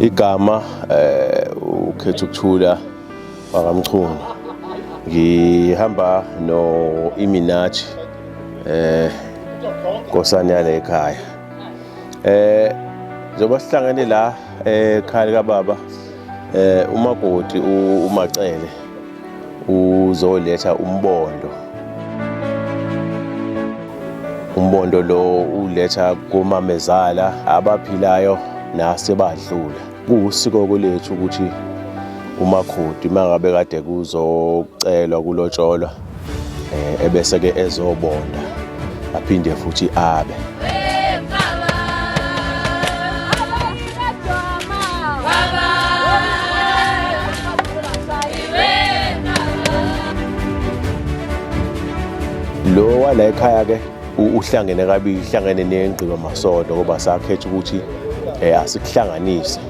Igama ukhetha ukuthula wakaMchunu. Ngihamba no Iminathi nkosana yale ekhaya. Njengoba sihlangene la ekhaya lika baba, umakoti uMacele uzoletha umbondo. Umbondo lo uletha komamezala abaphilayo nasebadlula. Kuwusiko lethu ukuthi umakoti mangabe kade kuzocelwa kulotsholwa, ebese ke ezobonda aphinde futhi abe lo wala ekhaya ke uhlangene kabili, uhlangene nengqiba masondo, ngoba sakhetha ukuthi asikuhlanganise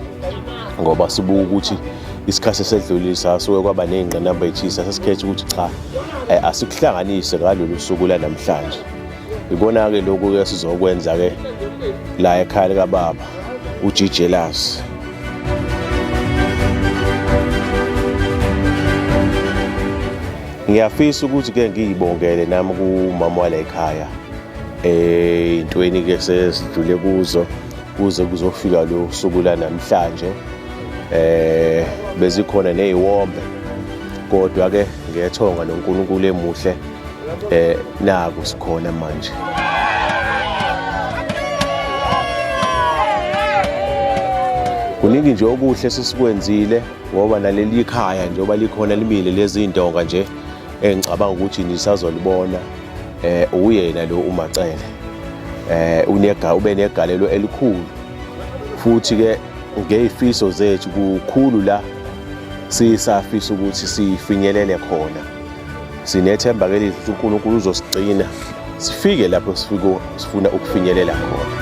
ngoba sibuka ukuthi isikhathi esedlulile sasuke kwaba ney'ngqinamba ey'thile. Sesikhetha ukuthi cha, asikuhlanganise ngalolu suku lanamhlanje. Ikona-ke lokhu-ke sizokwenza-ke la ekhaya likababa uGjelas. Ngiyafisa ukuthi-ke ngiyibongele nami kumama wala ekhaya ey'ntweni ke sesidlule kuzo kuze kuzofika lo suku lanamhlanje. Bezikhona neziwombe, kodwa ke ngethonga noNkulunkulu emuhle, naku sikhona manje. Kuningi nje okuhle sesikwenzile, ngoba naleli khaya njengoba likhona limile lezi ndonga nje, engicabanga ukuthi nisazolibona, uyena lo uMacele, unega ube negalelo elikhulu futhi ke ngezifiso zethu kukhulu la sisafisa ukuthi sifinyelele khona. Sinethemba ke lithi uNkulunkulu uzosigcina sifike lapho sifike sifuna ukufinyelela khona.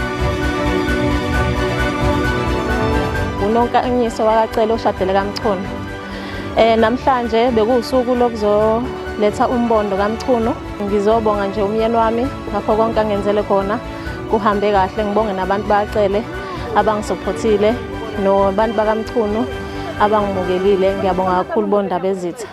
UNonkanyiso wakaCele oshadele kaMchunu. Namhlanje bekuwusuku lokuzoletha umbondo kaMchunu. Ngizobonga nje umyeni wami ngakho konke angenzele khona, kuhambe kahle. Ngibonge nabantu bakaCele abangisupportile nobantu bakaMchunu abangimukelile. Ngiyabonga kakhulu bondaba ezitha.